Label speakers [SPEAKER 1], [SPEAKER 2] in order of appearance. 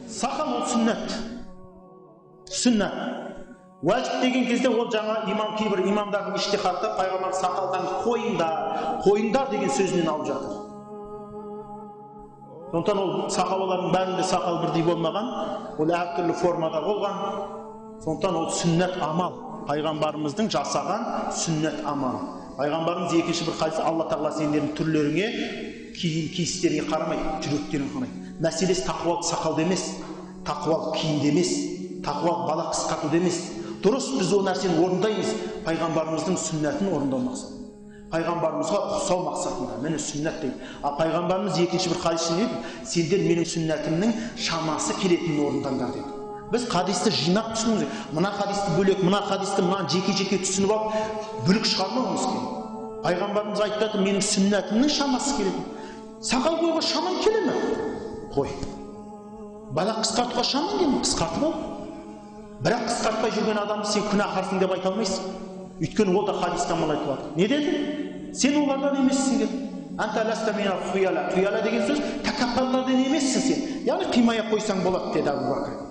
[SPEAKER 1] Сақал ол сүннәт. Сүннәт. Уәжіп деген кезде ол жаңа имам, кейбір имамдардың іштихаты пайғамбар сақалдан қойыңдар, қойыңдар деген сөзінен алып жатыр. Сондықтан ол сахабалардың бәрінде сақал бірдей болмаған, ол әртүрлі формада болған. Сондықтан ол сүннәт амал, пайғамбарымыздың жасаған сүннәт амалы. Пайғамбарымыз екінші бір хадисте Алла тағала сендердің түрлеріңе, киім киістеріңе қарамай, жүректеріңе қарайды. Мәселесі тақуалық сақалда емес, тақуалық киімде емес, тақуалық бала қысқартуда емес. Дұрыс, біз ол нәрсені орындаймыз, пайғамбарымыздың сүннәтін орындау мақсатында. Пайғамбарымызға ұқсау мақсатында, міне сүннәт дейді. А пайғамбарымыз екінші бір хадисінде не дейді? Сендер менің сүннәтімнің шамасы келетінін орындаңдар деді. Біз хадисті жинап түсінуіміз керек. Мына хадисті бөлек, мына хадисті мына жеке-жеке түсініп алып, бүлік шығармауымыз керек. Пайғамбарымыз айтты, менің сүннәтімнің шамасы келетін. Сақал қоюға шамаң келе ме? Қой. Бала қысқартуға шамаң келе ме? Қысқартып ал. Бірақ қысқартпай жүрген адамды сен күнәһарсың деп айта алмайсың. Өйткені ол да хадисте амал айтып жатыр. Не деді? Сен олардан емессің деді. Анта ласта минал хуяла. Хуяла деген сөз тәкаппарлардан емессің сен. Яғни қимай ақ қойсаң болады деді Әбу Бәкір.